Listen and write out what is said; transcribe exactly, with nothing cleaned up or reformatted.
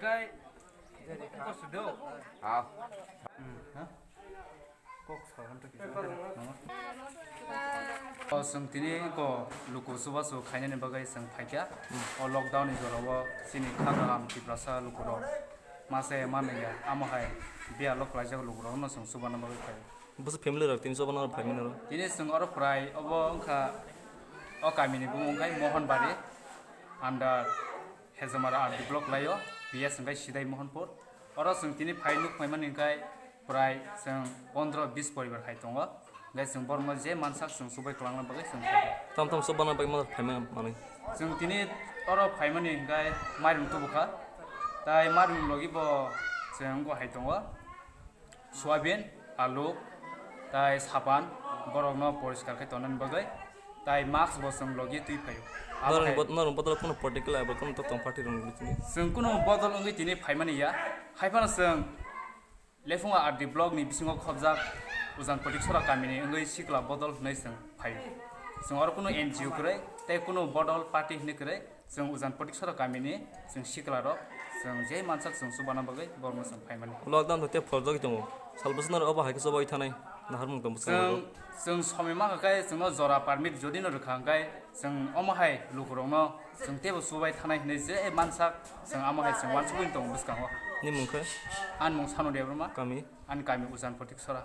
Kai, kok sudo. Ah. O, chwng tini ko luku chubachu khainani bagwi chwng phaikha. O lockdown ni jorao chini kha kaham Tiprasa lukurok mase manliya, amo hai biyalo klaijak lukurokno chwng chubana bagwi phai. Bwswk family rok tini chubana phaimani oro? Tini chwng oro prai obo wngkha o kamini bumung khe Mohanbari under Hezamara R D block laio, P S hwnkhe Sidai Mohanpur. Oro chwng tini phai nuk phaimani hwnkhe prai chwng pondro bis poribar hai tongo. Hwnkhe chwng borokno je mansak chwng chubai kwlangna bagwi chwng khaio. Tam tam chubana bagwi ma phaimani manwi? Chwng tini oro phaimani hwnkhe mairung tubukha. Tai mairung logi bo chwng wngkha hai tongo. Soyabin, alu, tai sapan, borokno poriskar khe tonani bagwi, tai mask bo chwng logi twi phaio. Abo Norok hai bot-, norok bodol kuno political abo kuno to tong party rok ni bisingtwi. Chwng kuno bodol wngwi tini phaimani ya, hai phano chwng Lephunga R D block ni bisingo khobjak Ujan Potik Sora kamini wngwi sikla bodol hwnwi chwng phaio. Chwng oro kuno N G O kwrwi tei kuno bodol party hwnwi kwrwi. Chwng Ujan Potik Sora kamini chwng sikla rok chwng je mansak chwng chubana bagwi borokno chwng phaimani. Lockdown hoite phorjagwi tongo. Sal bwswk naro obo hai khe chubai thanai naharmung tong bwskango. Chwng, chwng somoi mankha khe chwngno jora permit jodi no rwkha hwnkhe chwng omo hai lukurokno chwng teibo chubai thanai hinwi je mansak chwng amo hai chwng uansugwi tongo bwskango. Ni mung khe? Ani mung Sanu Debbarma. Kami? Ani kami Ujan Potik Sora.